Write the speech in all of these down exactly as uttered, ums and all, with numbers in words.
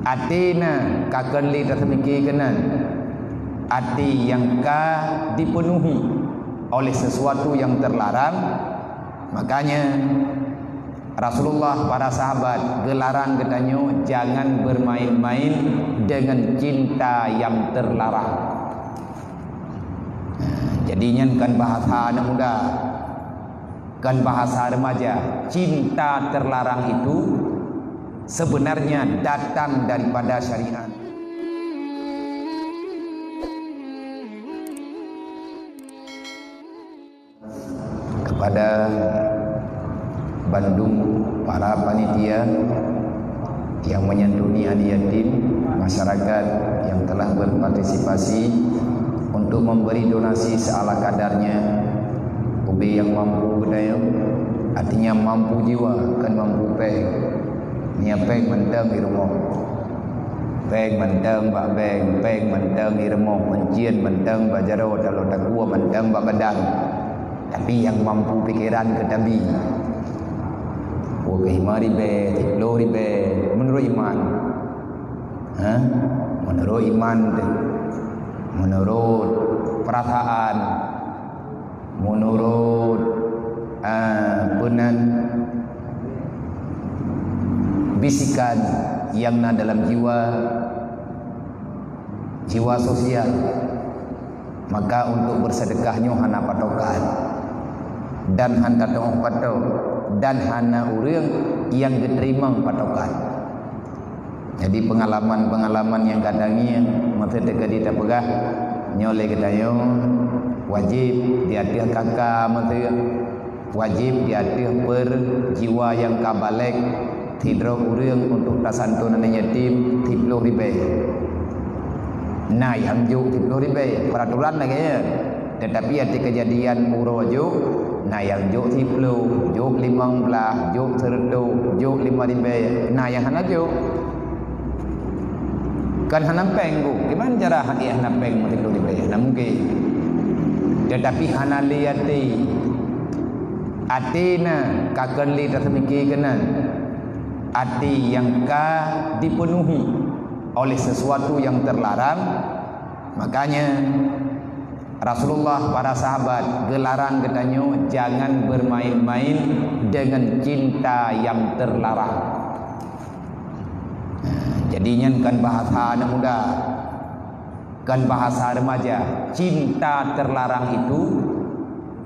Até na ka keuneuk taseumike keunan, até nyang ka dipenuhi oleh sesuatu yang terlarang. Makanya, Rasulullah, para sahabat geularang geutanyoe jangan bermain-main dengan cinta yang terlarang. Jadi, nyan kan bahasa anak muda, kan bahasa remaja. Cinta terlarang itu sebenarnya datang daripada syariat. Kepada bandum para panitia yang menyantuni aneuk yatim, masyarakat yang telah berpartisipasi untuk memberi donasi seala kadarnya, ubé nyang mampu geutanyoe, artinya mampu jiwa, kon mampu péng. Meunyoe péng mantong di rumoh. Péng mantong bak bank, péng mantong di rumoh, meucien mantong bak jaroe, taloe takue mantong bak badan. Tapi nyang mampu pikeran keu tabi. Pukon lima ribèe, siplôh ribèe, meunurot iman. Ha? Meunurot iman teuh. Meunurot peurasaan. Meunurot, ah, peunan bisikan nyang na dalam jiwa, jiwa sosial, maka untuk bersedekah nyoe hana patokan dan hana teuh patok dan hana ureuëng nyang geuteurimong patokan. Jadi, peungalaman-peungalaman nyang ka tangieng masa teuka di tapeugah nyoe lé geutanyoe wajéb di ateueh kaka masa, wajéb di ateueh per jiwa nyang ka balek sidroe ureuëng untuk tasanton aneuk yatim siplôh ribèe. Na nyang jok siplôh ribèe, peraturan lagèe nyan. Tetapi até keujadian uroe jok, na nyang jok siplôh, jok limong blaih, jok seureutôh, jok lima ribèe, na nyang hana jok. Kan hana péng, Bu. Gimana cara hana, hana péng meunurot ribèe? Hana mungkin. Tetapi hana lé até. Até na ka keuneuk taseumike keunan. Até nyang ka dipenuhi oleh sesuatu yang terlarang, makanya Rasulullah, para sahabat geularang geutanyoe jangan bermain-main dengan cinta yang terlarang. Nah, jadi nyan kan bahasa anak muda, kan bahasa remaja. Cinta terlarang itu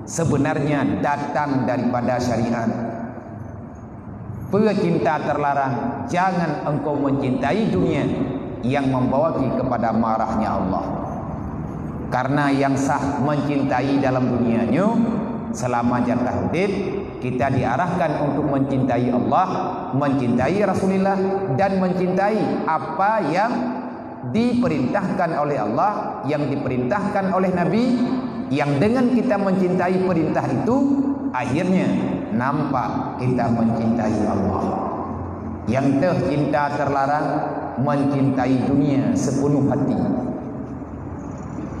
sebenarnya datang daripada syariat. Peue cinta terlarang? Jangan engkau mencintai dunia yang membawa ki kepada marahnya Allah. Karena yang sah mencintai dalam dunia nyoe, selama jatah udeb, kita diarahkan untuk mencintai Allah, mencintai Rasulullah, dan mencintai apa yang diperintahkan oleh Allah, yang diperintahkan oleh Nabi, yang dengan kita mencintai perintah itu, akhirnya nampak kita mencintai Allah. Yang teuh cinta terlarang, mencintai dunia sepenuh hati.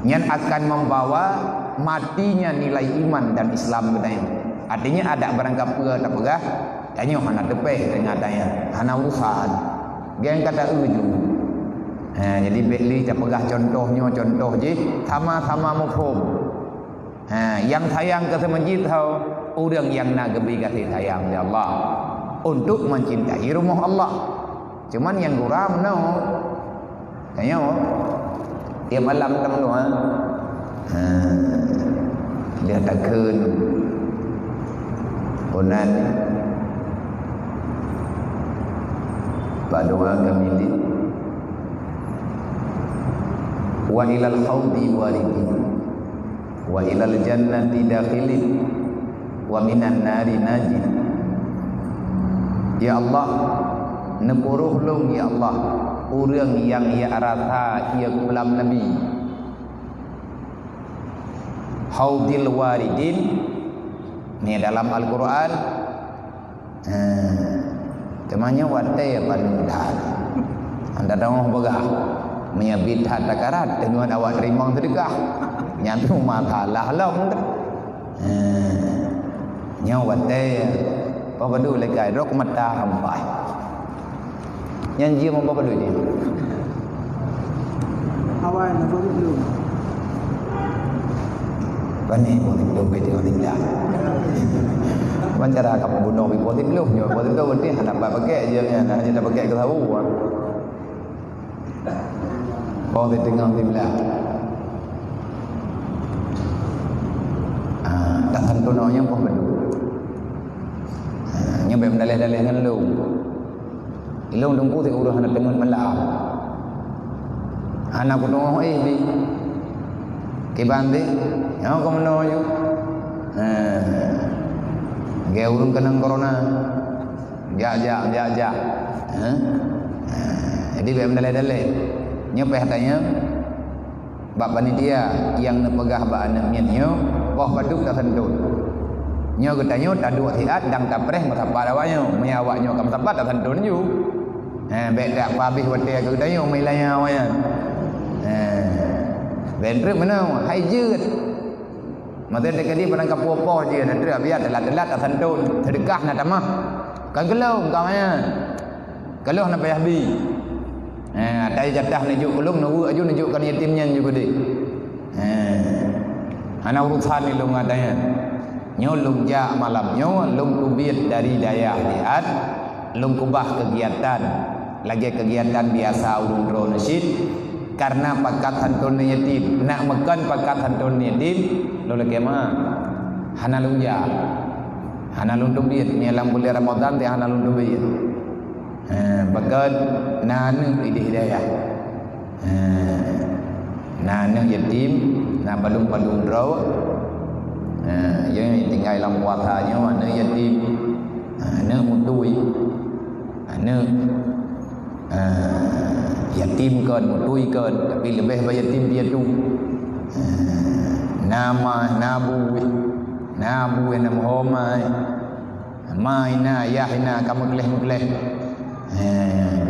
Nyan akan membawa matinya nilai iman dan Islam geutanyoe. Artinya, adak barang kapeue tapeugah, tanyoe hana teupéh teuingat tanyoe, hana urusan. Geng kata uju. Ha, jadi, bék lé tapeugah contoh nyoe, contoh jih, sama-sama muphom. Ha, nyang sayang keu seumeujid ho, ureuëng nyang na geubri gaséh sayang lé Allah untuk mencintai rumoh Allah. Cuman nyang gura meunoe. Tanyoe, tiep malam tameudoa. Ha. Dia takheun unan bak doa kami ni. Wa ilal haudi waridin. Wa ilal jannati dakhilin, wa minan nari najin. Ya Allah, neupuroh lôn, ya Allah, ureuëng nyang jak rasa ié kulam Nabi. Haudil waridin, ni dalam Al-Quran, Ha, teuma nyoe watée panudan. Anda teuh peugah, meunyoe bit that takarat, teungoh awak teurimong seudeukah. Nyan pih masalah lom teuh. Ha, nyoe watée, peue padub lé kai, rok mata hampai. Nyan jeuem apa padum jih? Awai na boh siplôh. Pané boh siplôh, bèk teuka siplôh. Ban cara ka peubunoe boh siplôh nyoe, boh siplôh berarti hana pat pakèk jeuem nyan, hana pat pakèk keu sawo. Boh siteungoh siplôh. Ah, tasantun nyoe boh padum. Ah, nyoe bèk meudalèh-dalèh ngon lôn. Ilôn teungku sikureueng hana teungeut malam. Hana kuteungoh éh bi. Kiban deh, nyoe keumeunyoe. Heh. Lagèe ureueng keunong corona. Jak, jak, jak, jak. Heh. Heh. Jadi bèk meudalèh-dalèh. Nyoe payah tanyong. Bak panitia nyang neupeugah bak aneuk miet nyoe, boh padum tasantun. Nyoe geutanyoe taduek siat dan tapreh meusapat awak nyoe. Meunyoe awak nyoe ka meusapat, tasantun ju. Heh, bèk tapeuhabéh watèe keu geutanyoe meuilanya awak nyan. Heh. Bèk treuk meunoe, hai jeuet. Masa teukeudi padang kapoh-poh jih, na treuk biar teulat-teulat tasantun. Seudeukah na tamah. Kan geulong ka awak nyan. Ka lheueh na payah bi. Eh, ata jatah neujok keu lôn, neuweuek aju neujok keu yatim nyan ju keudeh. Eh, hana urusan lé lôn ngon ata nyan. Nyoe lôn jak malam nyoe, lôn teubiet dari dayah siat, lôn keubah keugiatan. Lagèe keugiatan biasa ureueng droeneuh cit, karena pakat santôn yatim. Nak meukon pakat santôn yatim, lôn lakèe meu'ah. Hana lôn jak. Hana lôn teubiet, nyoe lam buleuen Ramadhan teuh hana lôn teubiet. Ha, pakon na aneuk idéh dayah. Ha, na aneuk yatim, na padum-padum droe. Ha, nyang tinggai lam puasa nyoe aneuk yatim. Ha, aneuk mutui. Aneuk, ha, yatim kon, mutui kon, tapi leubeh bak yatim piatu. Ha, na ma, na bu, na bu, na meuhoma. Ma hina, yah hina, ka meugleh-meugleh. He,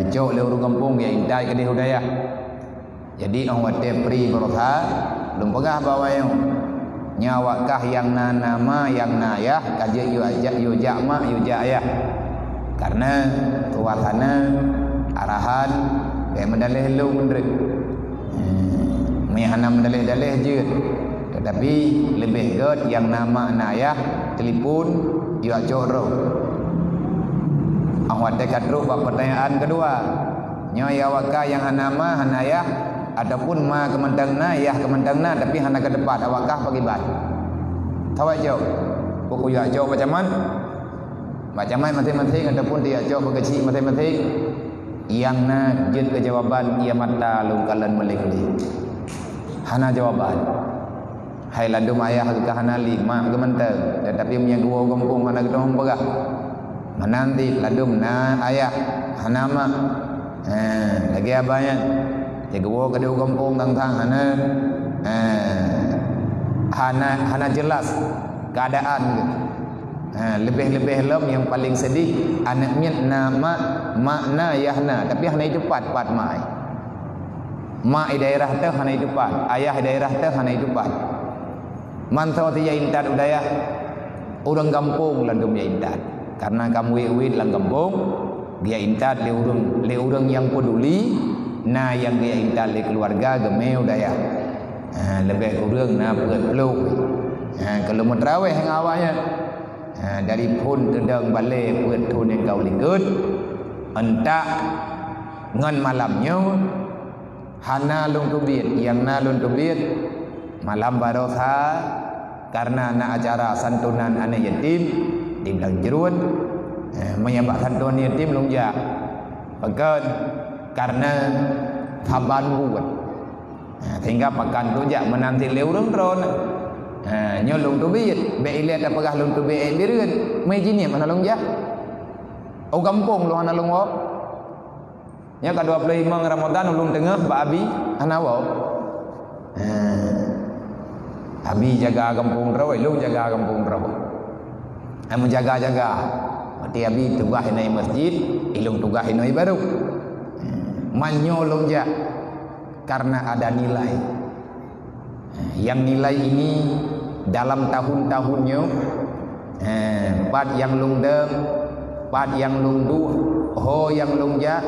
geucok lé ureueng gampông, ya intat keudeh u dayah. Jadi, óh watèe pri baroesa, lôn peugah bak awak nyoe, nyoe awak kah nyang na, na ma, nyang na yah, ka jeuet yue jak, yue jak ma, yue jak yah. Karena suasana, arahan, bèk meudalèh lôn treuk. Hmm, meuhana meudalèh-dalèh jeuet. Tetapi leubeh gèt nyang na ma na yah telepon, yue cok droe. Óh watèe ka trok bak peutanyaan keudua, nyoe ya awak kah nyang hana ma, hana yah, ataupun ma keumantong na, yah keumantong na, tapi hana keuteupat, awak kah pakriban? Tawak jaweueb, peue kuyue cok bak camat? Bak camat maséng-maséng ataupun tiyue cok bak keuchik maséng-maséng? Nyang na jeuet keu jawaban, ie mata lôn kalon meuleng lé. Hana jawaban. Hai ladum ayah geuh ka hana lé, ma geuh mantong, tetapi meunyoe geuwoe gampông hana geutanyoe peugah. Meunan cit ladum na ayah, hana ma. Ha, lagèe abah nyan. Geuwoe keudeh u gampông tang-tang hana, ha, hana, hana jelas keuadaan geuh. Ha, leubeh-leubeh lom nyang paleng seudeh, aneuk miet na ma, ma na, yah na, tapi hana jiteupat pat ma. Ma di daerah teuh hana jiteupat, ayah di daerah teuh hana jiteupat. Mantong teuh jak intat u dayah, ureueng gampông ladum jak intat. Karena ka meuwét-wét lam gampông, geujak intat lé ureueng, lé ureueng nyang peuduli, na nyang geujak intat lé keuluwarga geumé u dayah. Ha, leubeh kureueng na peuet ploh. Ha, keu lôn meuteurawéh ngon awak nyan. Ha, dari phon teudong balèe peuet thôn nyang ka u likot, euntak ngon malam nyoe hana lôn teubiet, nyang na lôn teubiet malam baroesa, karena na acara santunan aneuk yatim di Blang Jruen. Eh, meunyo bak santunan yatim lôn jak. Pakon? Karena saban buet. Ha, sehingga pakan tu jak meunan cit lé ureueng droeneuh. Ha, nyoe lôn teubiet, bèk ilèe tapeugah lôn teubiet ék bireuen. Meujinie hana lôn jak. U gampông lôn hana lôn woe. Nyoe ka dua ploh limong Ramadan ulôn teungoh bak abi hana woe. Ha. Abi jaga gampông droe, lôn jaga gampông droe. Ha, meujaga-jaga. Berarti abi tugaih inoe masjid, ilôn tugaih inoe barô. Ha. Man nyoe lôn jak. Karena ada nilai. Yang nilai ini dalam tahun-tahun nyoe, eh, pat nyang lôn dong, pat nyang lôn duek, ho nyang lôn jak,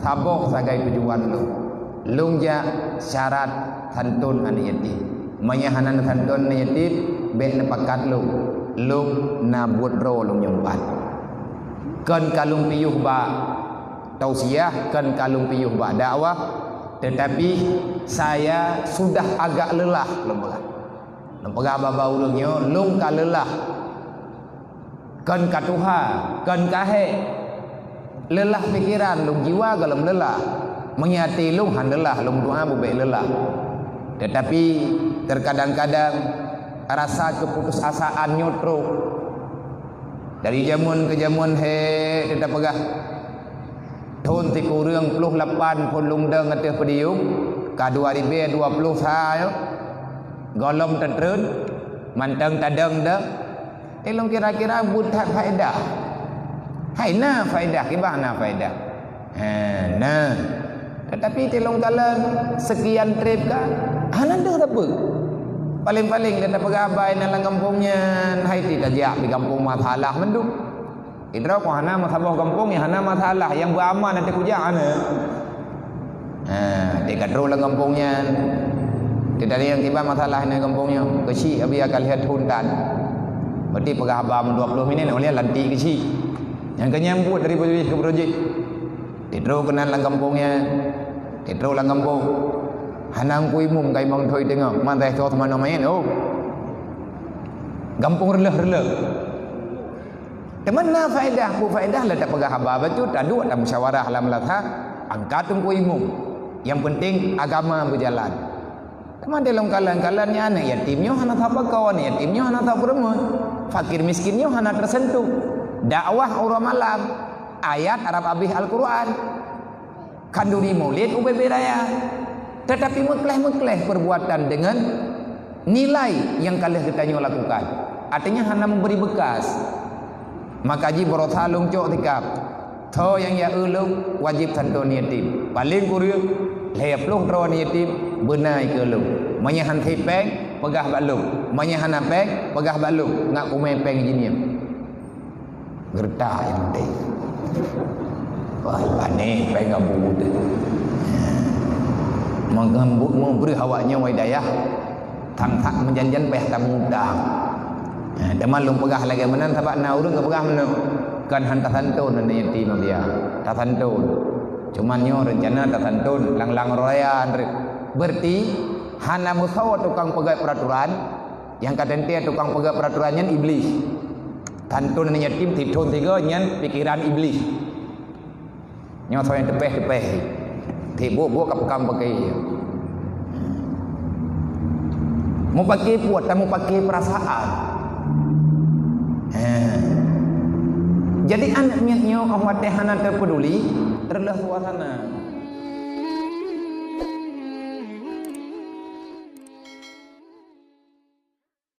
Saboh sagai tujuan lôn. Lôn jak syarat santôn aneuk yatim. Meunyo hana santôn aneuk yatim, bék neupakat lôn. Lôn na buet droe lôn nyang pat. Kon ka lôn piôh bak tausiah, kon ka lôn piôh bak dakwah, tetapi saya sudah agak lelah lôn peugah. Lôn peugah bak-bak ureuëng nyoe, lôn ka lelah. Kon ka tuha, kon ka hék. Lelah pikeran lôn, jiwa gohlom lelah. Meunyo até lôn han lelah, lôn doa beubék lelah. Tetapi terkadang-kadang rasa keputusasaan nyoe trok. Dari jameun ke jameun hék teupeugah. Thon sikureueng ploh lapan phon lôn dong ateueh podium, ka dua ribèe dua ploh sa nyoe. Gohlom teutreun, mantong tadong dong. Eh, lôn kira-kira buet that faedah. Hai na faedah, kiban na faedah. Ha, na. Tetapi tilông kalon sekian trip ka, hana deuh sapeue. Paling-paling gata peugah haba inan lam gampông nyan, hai ti tajak di gampông masalah mandum. Sidroe kon hana meusaboh gampông nyang hana masalah, nyang beuaman até kujak hana. Ha, di ka trok lam gampông nyan. Tidak ada nyang kiban masalah inan gampông nyoe. Keuchik abi akan lihat thon tan. Berarti peugah haba meudua ploh minit, ulèe lantik keuchik. Nyang keu nyang buet dari projek ke projek. Titrok keunan lam gampông nyan. Titrok lam gampông. Hana Teungku Imum ka imong thoi teungoh. Man teuh thot manoe maén, oh. Gampông reuloh-reuloh. Teuma na faedah, peue faedah lé tapeugah haba bacut, taduek tamusyawarah lam madrasah, angkat Teungku Imum. Nyang penting agama beujalan. Teuma di lôn kalon-kalon nyan, aneuk yatim nyoe hana sapeue, aneuk yatim nyoe hana sapeue peurumoh. Fakir miskin nyoe hana teuseuntuh. Dakwah uroe malam, ayat rab abéh Al-Qur'an. Khanduri Maulid ubé-bé raya. Tetapi meukleh-meukleh perbuatan dengan nilai nyang ka lheueh geutanyoe lakukan. Artinya hana memberi bekas. Maka jih baroesa lôn cok sikap. Soe nyang jak eu lôn, wajéb santôn yatim. Paléng kureueng, lhèe ploh droe yatim, beuna ikeue lôn. Meunyo han sép péng, peugah bak lôn. Meunyo hana péng, peugah bak lôn. Ngat kumé péng jih nyan. Geureutak nyang penting. Wah, pané péng abu teuh. Meugeumbu-, meubreueh awak nyoe wai dayah. Tan that meujan-jan payah tameuutang. Eh, teuma lôn peugah lagèe meunan sabab na ureueng geupeugah meunoe, "Kon han tasantôn aneuk yatim, Abuya." Tasantôn. Cuman nyoe reuncana tasantôn lang-lang uroe raya, Andre. Berarti hana meusoe tukang peugöt peuraturan, nyang ka teuntèe tukang peugöt peuraturan nyan Iblih. Santôn aneuk yatim sithôn sigoe nyan pikeran Iblih. Nyoe soe nyang teupéh-teupéh. Tiep buet-buet ka peukam paké. Meupaké puet, tameupaké peurasaan. He. Jadi aneuk miet nyoe óh watèe hana teupeuduli, reuloh suasana.